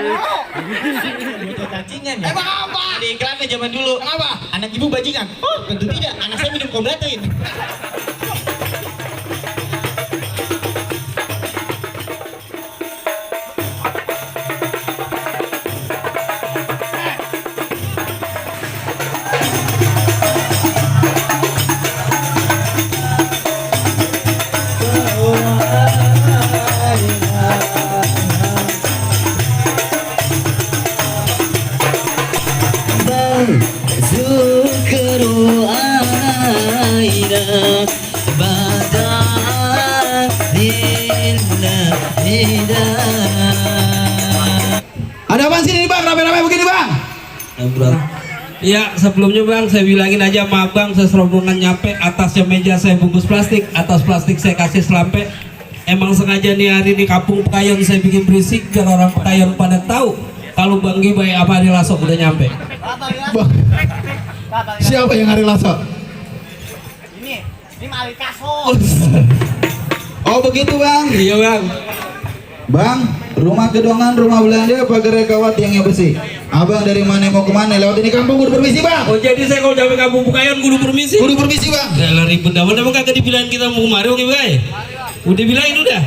Bocah cacingan ya. Emang apa? Di iklannya zaman dulu. Kenapa? Anak ibu bajingan. Oh, tentu tidak. Anak saya minum Komlatin. Zukru aina badalina hida. Ada apa sih ini bang? Rame-rame begini bang? Ya sebelumnya bang, saya bilangin aja sama abang, saya serombongan nyampe, atasnya meja saya bungkus plastik, atas plastik saya kasih selampe. Emang sengaja nih hari ini kampung Pekayon saya bikin berisik biar orang Pekayon pada tahu kalau Bang Gibay apa Ari Lasso udah nyampe. Bang, siapa yang Ari Lasso? Ini Mali Kaso. Oh begitu bang? Iya bang. Bang, rumah gedongan, rumah Belanda, pagar kawat yang besi. Abang dari mana mau kemana? Lewat ini kampung kudu permisi bang. Oh jadi saya kalau sampai kampung Pekayon kudu permisi? Kudu permisi bang. Gak ribet dah, emang kagak dibilangin kita mau kemari Bang Gibay? Udah bilangin udah?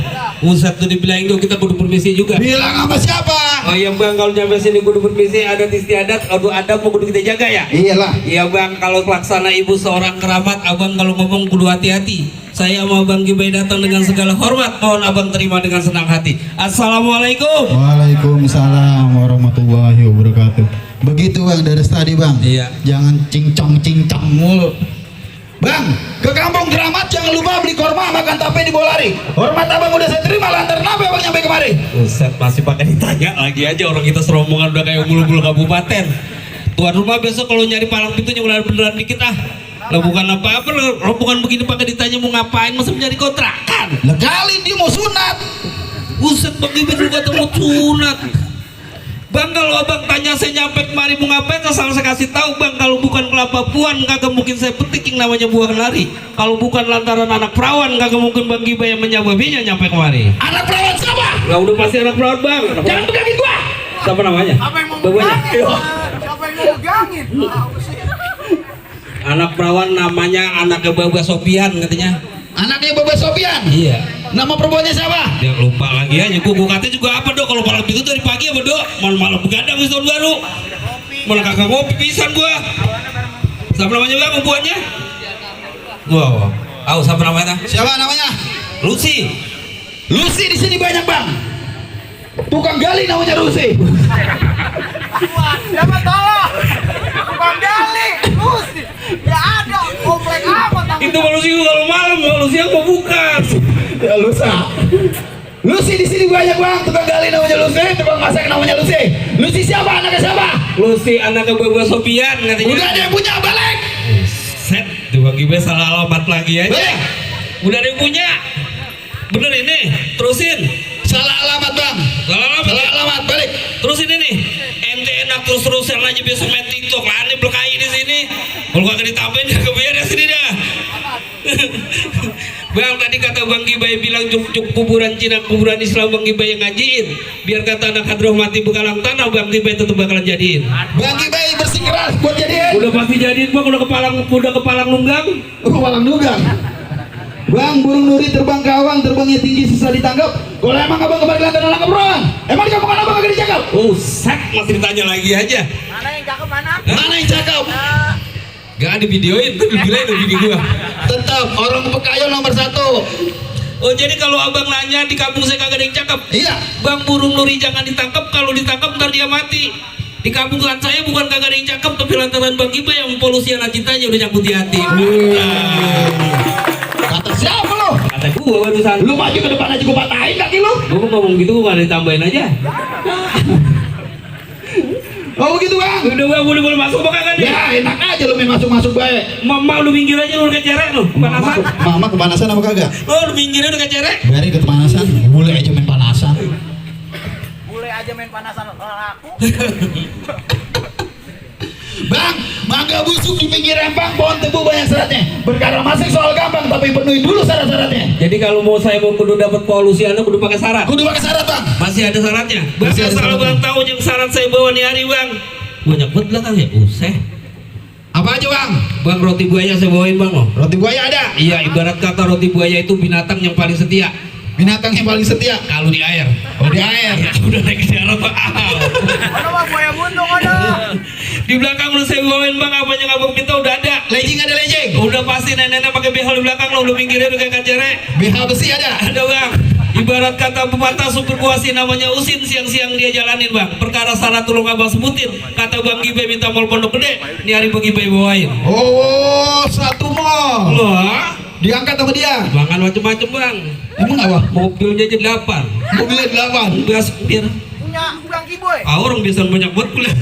Ustadz tuh dibilangin tuh kita kudu permisi juga. Bilang sama siapa? Oh iya bang, kalau nyampe sini kudu permisi, adat istiadat, adab mau kudu kita jaga ya? Iyalah. Iya bang, kalau pelaksana ibu seorang keramat, abang kalau ngomong kudu hati-hati. Saya sama Bang Gibay datang dengan segala hormat, mohon abang terima dengan senang hati. Assalamualaikum. Waalaikumsalam warahmatullahi wabarakatuh. Begitu bang dari tadi bang. Iya. Jangan cincang mulu. Bang, ke kampung keramat jangan lupa beli korma, makan tape di Bolari. Hormat abang udah saya terima, lantaran apa abang nyampe kemari? Buset, masih pakai ditanya lagi aja, orang kita serombongan udah kayak bulu-bulu kabupaten. Tuan rumah besok kalau nyari palang pintunya beneran dikit ah. Lo bukan apa-apa, lo bukan begini pakai ditanya mau ngapain, masa mencari kontrakan. Lah kali dia mau sunat. Buset, Bang Gibay juga mau sunat. Bang, kalau abang tanya saya nyampe kemari mau ngapain, asal saya kasih tahu bang, kalau bukan kelapa puan kagak mungkin saya petik yang namanya buah kenari. Kalau bukan lantaran anak perawan kagak mungkin Bang Gibay yang menyababinya nyampe kemari. Anak perawan siapa? Lah udah pasti anak perawan bang. Jangan pegangin gua. Siapa namanya? Apa yang mau Bapaknya? megangin? Siapa yang mau megangin? Anak perawan namanya anaknya Baba Sopian katanya. Anaknya Baba Sopian. Iya. Nama perempuannya siapa? Ya lupa lagi aja, gua katanya juga apa dok, kalau malam itu dari pagi apa dok? Malam begadang wis tahun baru. Malah kagak ngopi pisan gua. Siapa namanya bang perempuannya? Wow. Tahu siapa namanya? Siapa namanya? Lucy. Lucy di sini banyak bang. Tukang gali namanya Lucy. Wah, siapa tolong? Tukang gali, Lucy. Ya ada, komplek apa? Itu Lucy kalau malam, Lucy yang mau bukan. Ya Lusa. Lucy di sini banyak bang. Tukang gali namanya Lucy, tukang masak namanya Lucy. Lucy siapa? Anaknya siapa? Lucy anaknya Baba Sopian katanya. Udah ada yang punya balik. Set, tuh Bang Gibay salah alamat lagi aja. Balik. Udah ada yang punya. Bener ini, terusin. Salah alamat bang. Salah alamat. Salah alamat balik. Terus ini nih, ente enak terus-terusan aja besok main TikTok lah, aneh berkahi di sini. Kalau kagak ditambahin ya kebiar ya sini dah. Bang, tadi kata Bang Gibay bilang cuk kuburan Cina, kuburan Islam Bang Gibay yang ngajiin. Biar kata anak hadroh mati bekalang tanah, Bang Gibay tetap bakalan jadiin. Bang Gibay bersikeras buat jadiin. Udah pasti jadiin bang, udah kepalang nunggang. Walang nugang. Bang, burung nuri terbang ke awan, terbangnya tinggi susah ditangkap. Kalau emang abang kembali lantaran nangkap beruang, emang di kampungan abang kagak dicakap? Set, masih ditanya lagi aja. Mana yang cakep mana? Mana yang cakep? Gak ada videoin, tuh dibilang itu video gua. Tetap orang Pekayon nomor 1. Oh jadi kalau abang nanya di kampung saya kagak ada yang cakep. Iya. Bang, burung nuri jangan ditangkap, kalau ditangkap ntar dia mati. Di kampung saya bukan kagak ada yang cakep, tapi lantaran Bang Gibay yang polusi anak cintanya udah nyangkut di hati. Kata siapa lo? Kata gua barusan. Lu maju ke depan aja gua patahin kaki lu. Gua ngomong gitu gua gak ada ditambahin aja. Oh begitu bang. Udah bang, boleh masuk apa kagak nih? Ya enak aja lu main masuk baik. Mama lu minggir aja lu kecerek lu, panasan. Mama kepanasan apa kagak? Oh lu minggirnya udah kecerek. Biarin kepanasan. Boleh aja main panasan. Boleh aja main panasan orang aku. Bang, mangga busuk di pinggir empang, pohon tebu banyak seratnya. Perkara masih soal gampang, tapi penuhi dulu syarat-syaratnya. Jadi kalau mau saya mau kudu dapat polusi anda kudu pakai syarat. Kudu pakai syarat bang. Masih ada syaratnya. Bang, Masih ada asal syaratnya. abang tahu yang syarat saya bawa nih hari bang. Banyak banget belakang ya. Useh. Apa aja bang? Bang, roti buaya saya bawain bang loh. Roti buaya ada. Iya, ibarat kata roti buaya itu binatang yang paling setia Binatang yang paling setia. kalau di air. Oh di air. Ya, udah naik ke darat bang. Mana mah buaya buntung ada. Di belakang udah saya bawain bang, apa yang abang minta udah ada. Legging ada legging. Udah pasti nenek-nenek pakai behel di belakang lo, udah minggirnya udah kayak kacere. BH besi ada. Ada bang. Ibarat kata pepatah super kuasi namanya Usin, siang-siang dia jalanin bang. Perkara syarat tolong abang sebutin. Kata bang Gibe minta mall pondok gede. Ini hari bang Gibe bawain. Oh satu mall. Loh, Diangkat sama dia. bangan macem-macem bang. Emang apa? Mobilnya aja 8. Mobilnya 8. Bias biar. Punya Bang Kiboy. Orang biasa banyak buat kuliah.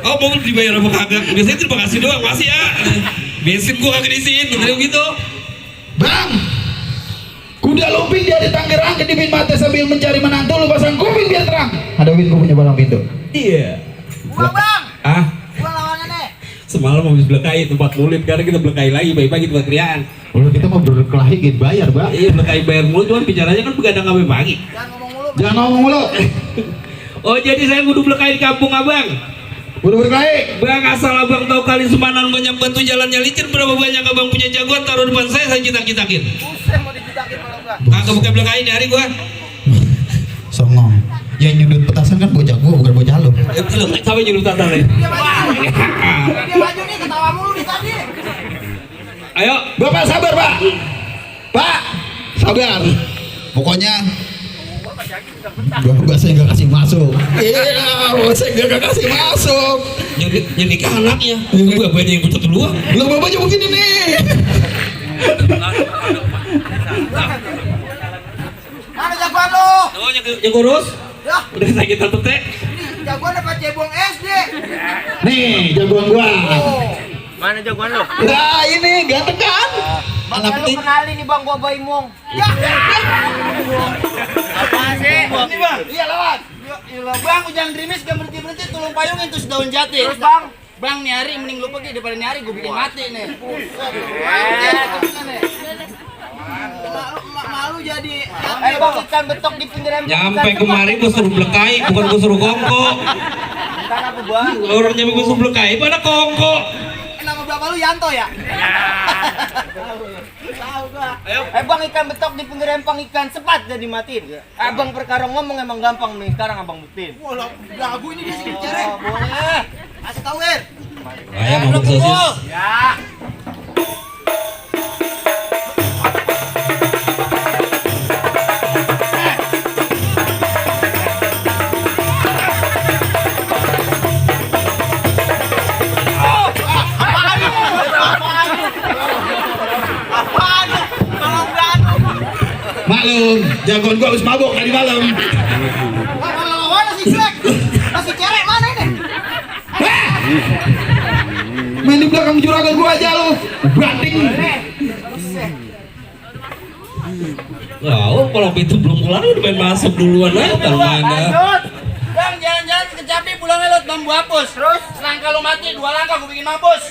Oh mau dibayar apa kagak? Biasanya terima kasih doang, masih ya. Bensin gua kagak diisiin, gitu. Bang, kuda lumping dia di Tangerang kedipin mata sambil mencari menantu, lu pasang kuping biar terang. Ada Win, gua punya barang pintu. Iya. Gua Bang. Ah, Gua lawannya nih. semalam habis belekai tempat mulut, karena kita belekai lagi pagi-pagi tempat kriaan. Kalau kita mau berkelahi gitu bayar, Bang. Iya, belekai bayar mulut, cuman bicaranya kan begadang sampai pagi. Jangan ngomong mulu. Jangan ngomong mulu. Oh, jadi saya kudu belekai di kampung abang. Udah berkelahi. Bang, asal abang tahu kali Semanan banyak batu jalannya licin, berapa banyak abang punya jagoan taruh depan saya citak-citakin. Buset mau dicitakin kalau enggak. Kagak bukan belekai di hari gua. Songong. Yang nyundut petasan kan bocah gua, bukan bocah lu. Lu sampai nyuruh tata nih. Dia maju. Dia maju nih ketawa mulu di tadi. Ayo, Bapak sabar, Pak. Pak, sabar. Pokoknya gua saya nggak kasih masuk. Iya, saya nggak kasih masuk. yang nikah anaknya. Gua banyak yang putus duluan. Lo bapaknya begini nih. Mana jagoan lu? Oh, yang kurus. Ya, Udah kesakitan tete. ini jagoan apa cebong SD? Nih, jagoan gua. Oh. Mana jagoan lo? Nah, ini ganteng kan? Anak Lu penting. kenalin nih Bang, gua Bayi Mong. Ya. Apa sih? Ini Bang. Iya lawan. Iyalah bang, ujang gerimis gak berhenti-berhenti tulung payung itu daun jati. Terus Bang, Bang nih hari mending lu pergi daripada nih hari gue bikin mati nih. malu jadi. Bang, ikan betok di pinggir ember. Nyampe kemari gua suruh belekai, bukan gua suruh kongko. Bukan apa Bang? Orang nyampe gua suruh belekai, pada kongko. Nama bapak lu Yanto ya? Tahu gua. Bang, ikan betok di pinggir empang ikan sepat jadi matiin. Abang perkara ngomong emang gampang nih, sekarang abang buktiin. Wah, lagu ini dia sih cere. Oh, boleh. Kasih tahu Er. Ayam mabuk sosis. Ya. Maklum, jagoan gua habis mabok tadi malam. Mana si Jack? Masih cere mana ini? Main di belakang juragan gua aja lu. Banting. Oh, kalau pintu belum kelar udah main masuk duluan aja mana. Lanjut. Bang, jalan-jalan ke Capi pulangnya lot bambu hapus. Terus selangkah lu mati, 2 langkah gue bikin mampus.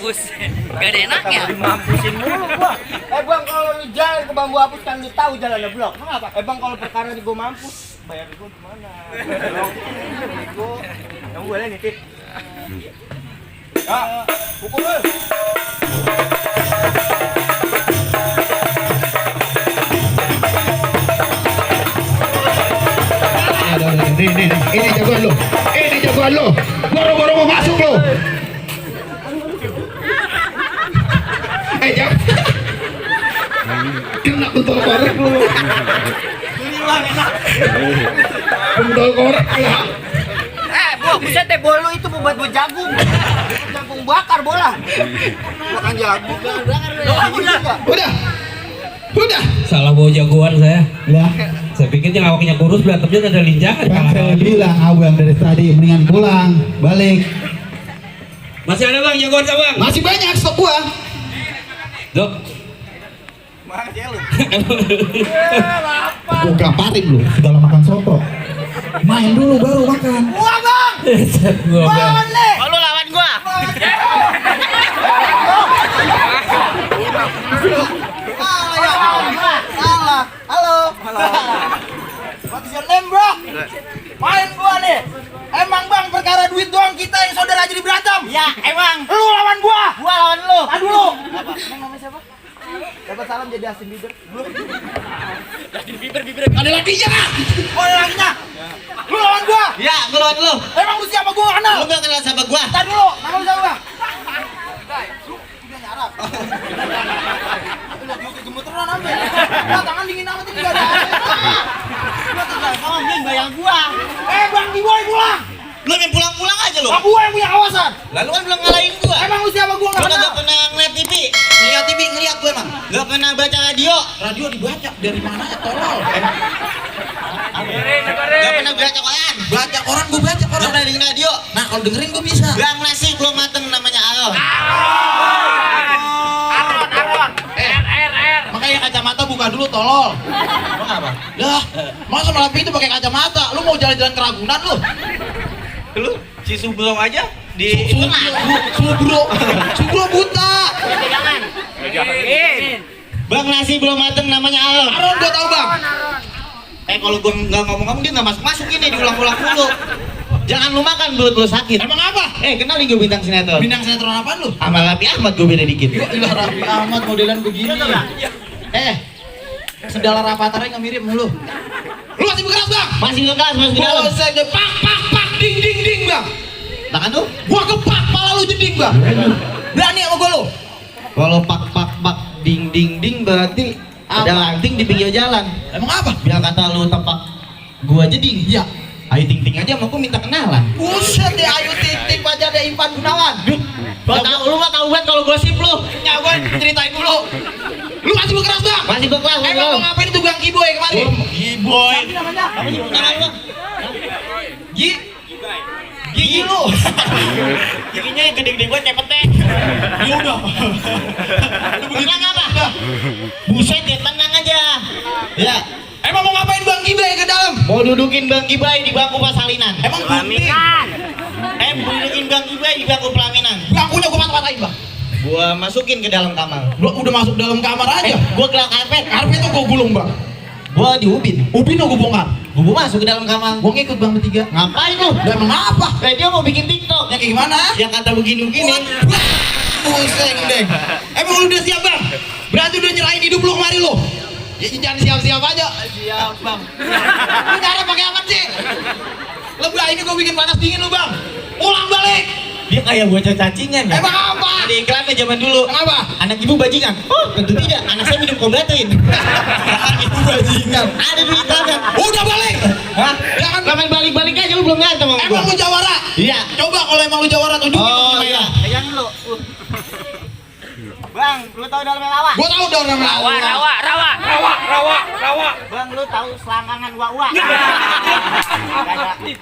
Gak ada enaknya. Mampusin mulu gua. Bang, kalau lu jalan ke bambu hapus kan lu tahu jalannya blok. Kenapa? Bang, kalau perkara di gua mampus, bayar gua gimana? Yang boleh nitip. Ya, hukum lu. Ini jagoan lu. Ini jagoan lu. Boro-boro mau masuk lu. Jangan. Kena pentol korek lu. Pentol korek ya. Buset deh, bola lu itu buat jagung. Jagung bakar bola. Bukan jagung. Udah. Salah bawa jagoan saya. Lah, Saya pikir yang awaknya kurus berantemnya ada linjangan. kan saya bilang abang dari tadi mendingan pulang, balik. Masih ada bang jagoan saya bang. Masih banyak stok gua. Dok. Gua gamparin lu, segala makan soto. Main dulu baru makan. Gua Bang. Gua bang. Lawan nih. Oh, lu lawan gua. Salah ya. Salah. Halo. What is your name, bro? aja di berantem. Ya, emang. Lu lawan gua. Gua lawan lu. Tadi dulu. Apa? Emang namanya siapa? Dapat salam jadi Justin Bieber. Ada lakinya kah? Oh, ada lakinya. Lu lawan gua. Ya, gua lawan lu. Emang lu siapa gua nggak kenal? Lu gak kenal sama gua. Tadi dulu. Nama lu siapa, Bang? Dia nyarap. Lu gemeteran ambil. Nah, tangan dingin amat ini enggak ada. Gua tinggal ngomong bayang gua. Bang, di boy pulang. Lu main pulang-pulang aja lu. Gua yang punya kawasan. Lalu kan belum ngalahin gua. Emang lu siapa gua Lu nggak kenal? gak pernah ngeliat TV. Ngeliat TV, ngeliat gue emang. Gak pernah baca radio. Radio dibaca dari mana ya tolol? Gak pernah baca koran. Baca koran, gue baca Gak koran. pernah dengerin radio. Nah kalau dengerin gue bisa. Gang nasi belum mateng namanya Aron. Makanya kacamata buka dulu tolol. Emang apa? Lah, masa malam itu pakai kacamata? Lu mau jalan-jalan ke Ragunan lu? Lu si Sublong aja di Subro buta. Bang nasi belum mateng namanya Aron. Aron gua tahu bang. Kalau gua nggak ngomong-ngomong dia nggak masuk ini diulang-ulang dulu. Jangan lu makan mulut lu sakit. Emang apa? Kenal nih gue bintang sinetron. Bintang sinetron apaan lu? Sama Raffi Ahmad gue beda dikit. Ya ilah Raffi Ahmad modelan begini. Sendal rapatarnya nggak mirip mulu. Lu masih berkeras bang? Masih ke kelas, masih di dalam. Saya pak ding ding ding bang. Tangan lu? Gua kepak pala lu jeding bang. Berani sama gua lu? Kalau pak ding ding ding berarti ada lanting di pinggir jalan. Emang apa? Biar kata lu tepak gua jeding. Iya. Ayo ting ting aja mau gua minta kenalan. Buset deh Ayu Ting Ting Pacar deh Impan Gunawan. Lu mah tahu banget kalau gosip lu. Ya gua ceritain dulu. Lu masih berkeras bang? Masih berkelas. Emang mau ngapain itu Bang Kiboy kemarin? Giboy. Namanya. Nama lu? Gigi lu. Giginya yang gede-gede banget kayak pete. Ya udah. Tenang apa? Buset ya, tenang aja. Ya. Emang mau ngapain Bang Kiboy ke dalam? Mau dudukin Bang Kibai di bangku pasalinan. Emang putih. Mau dudukin Bang Kibai di bangku pelaminan. Bangkunya gua patah-patahin bang. Gua masukin ke dalam kamar. Lu udah masuk dalam kamar aja. Gua gelak karpet. Karpet itu gua gulung bang. Gua di ubin. Ubin gua bongkar. Gua masuk ke dalam kamar. Gua ngikut bang bertiga. Ngapain lu? Udah emang apa? Dia mau bikin TikTok. Ya kayak gimana? Yang kata begini-begini. Pusing deh. Emang lu udah siap bang? Berarti udah nyerahin hidup lu kemari lu? Ya jangan siap-siap aja. Siap, Bang. Lu nyarap pakai apa sih? Lebah ini gua bikin panas dingin lu bang. Ulang balik. Dia kayak bocah cacingan ya. Emang apa? Di iklannya zaman dulu. Kenapa? Anak ibu bajingan. Oh, tentu tidak. Anak saya minum Kobatin. Anak ibu bajingan. Ada di iklannya. Udah balik. Hah? Jangan Kamen balik-balik aja lu belum ngantem sama emang gua. lu jawara? Iya. Coba kalau emang lu jawara tunjukin. Oh iya. Pegangin lu. Bang, lu tahu dalamnya lawa? Gua tahu dong nama. Bang, lu tahu selangkangan wa-wa?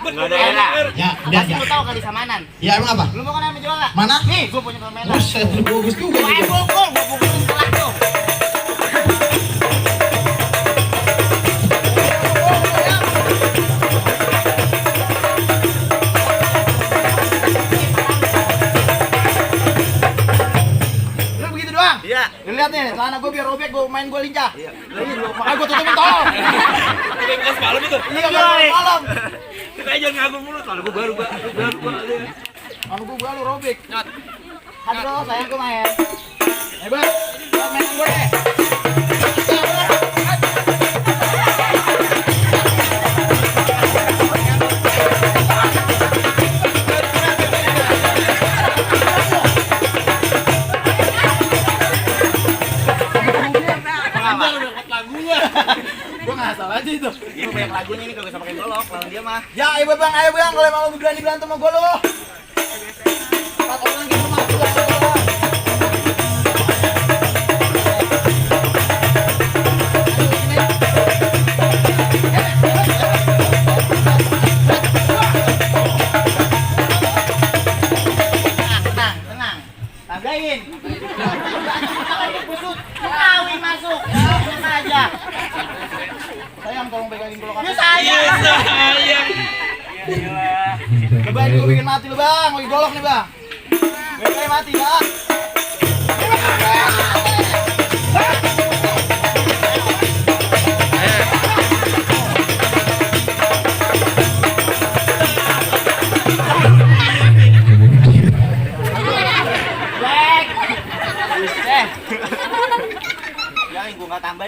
Enggak ada. Ya, udah Pasti ya. lu tahu kali samanan. Ya emang apa? Lu mau kenal menjual enggak? Mana? Nih, gua punya permainan. Buset, bagus juga. Gua nih. gua bukuin kelas tuh. Lu begitu doang? Iya. Lu lihat nih, celana gua biar robek, gua main gua lincah. Iya. Makanya gua tutupin tolong. Kelas malam itu. Iya, malam. Kita aja ngagum mulu kalau gua baru Anu gua lu robek. Halo, sayang gua main. Bang, main gua deh. Gua nggak salah aja itu. Itu banyak lagunya ini kalau bisa pakai golok lawan dia mah. Ya, ayo bang, kalau emang lu berani berantem sama gua lu. Empat orang gitu mah. Tenang. Tagain. Kawi masuk. Tenang aja. Sayang, tolong pegangin golok. Ya sayang. Coba ini gue bikin mati lu bang, lagi golok nih bang. Gue mati ya.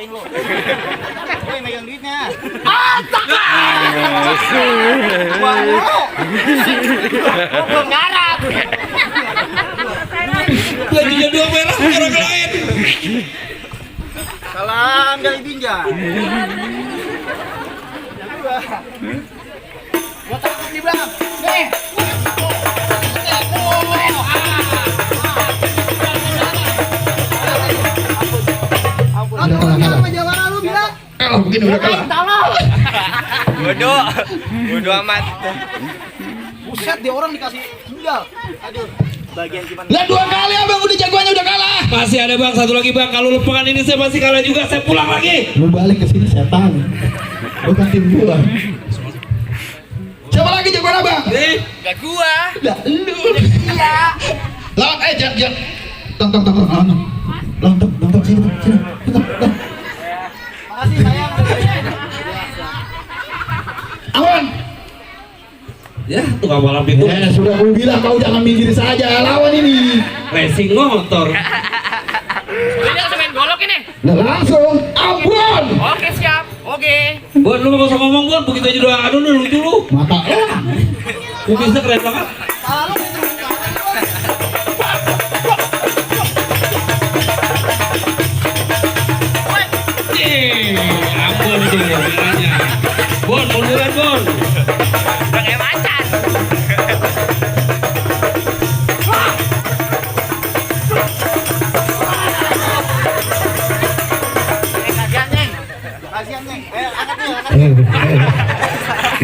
rasain lo. Woi, megang duitnya. Uang mulu. Belum ngarap. Bajunya 2 merah orang lain. Salam dari Binjai. Gua takut di belakang. Nih. Udah kalah. Jawara lu bilang. Kalah begini udah kalah. Bodoh amat. Buset, dia orang dikasih tinggal. Aduh. Bagian gimana? Lah 2 kali abang udah jagoannya udah kalah. Masih ada bang, satu lagi bang. Kalau lepengan ini saya pasti kalah juga. Saya pulang lagi. Lu balik ke sini setan. Bukan tim gua. Siapa lagi jagoan abang? Nih, Gak gua. Lah lu. Iya. Lawan jangan. Tong. Tong sini. Tong. Makasih sayang. Awan. ya tukang balap itu Sudah aku bilang kau jangan minggir saja lawan ini. racing motor. Ini langsung main golok ini. Nah, langsung Ambon. Oke siap. Oke. Bon, lu gak usah ngomong Bon, begitu aja doang. Aduh, lu lucu lu. Mata elang. Kubisnya keren banget. Salah lu gitu. Ambon itu bilangnya. Bon, munduran Bon. Udah kayak macan. Kasihan, Neng. Angkat nih.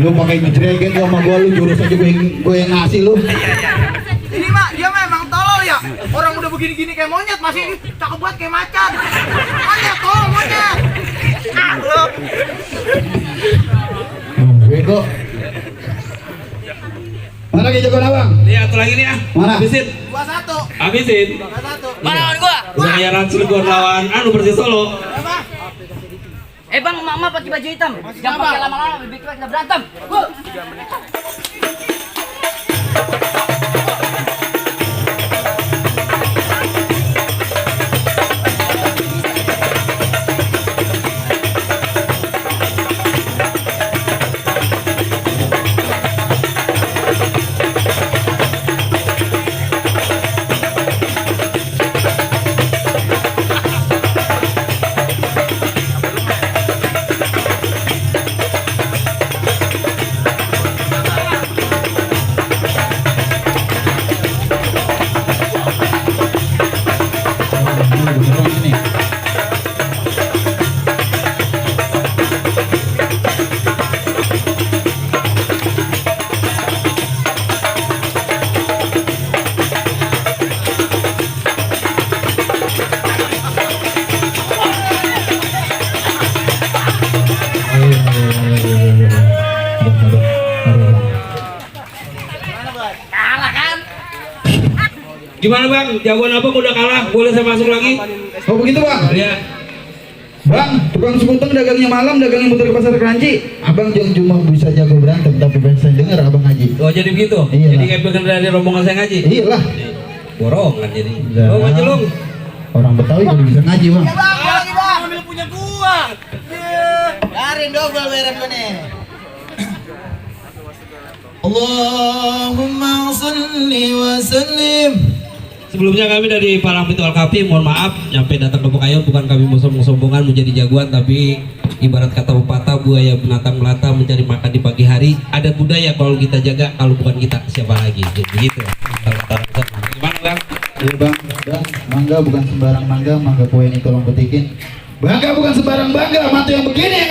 Lu pakai ngejreget sama gua, lu jurus aja gue yang ngasih lu. Ini mah dia memang tolol ya. Orang udah begini-gini kayak monyet masih cakep banget kayak macan. Monyet, tolol monyet. Ah, lu. Bego. Mana lagi jagoan abang? Nih, satu lagi nih ah. Mana? Habisin. 2-1. Habisin. 2-1. Mana lawan gua? Udah kayak Ransul gua lawan Persis Solo. Apa? Bang, mama pakai baju hitam. Jangan pakai lama-lama, lebih kita berantem. Kalah kan? Gimana Bang? Jagoan abang udah kalah, boleh saya masuk lagi? Oh begitu bang? Ya. Bang, tukang sekuteng dagangnya malam, dagangnya muter ke pasar keranci. Abang jangan cuma bisa jago berantem, tapi bisa dengar abang ngaji. Oh jadi begitu? Iya Jadi lah. kayak bagian dari rombongan saya ngaji? Iyalah. Borongan jadi. Lah. Oh ngaji Lung. Orang Betawi jadi bisa ngaji bang. Bang, lagi bang. Ambil punya gua. Biarin dong gua beres gua nih. Allahumma salli wa sallim. Sebelumnya kami dari Palang Pintu Al-Kafi, mohon maaf nyampe datang ke Pekayon, bukan kami mau sombong-sombongan menjadi jagoan, tapi ibarat kata pepatah, buaya binatang melata mencari makan di pagi hari. Ada budaya kalau kita jaga, kalau bukan kita siapa lagi? Begitu. Gimana Bang? Iya bang, mangga bukan sembarang mangga kue ini tolong petikin. Bangga bukan sembarang bangga, mantu yang begini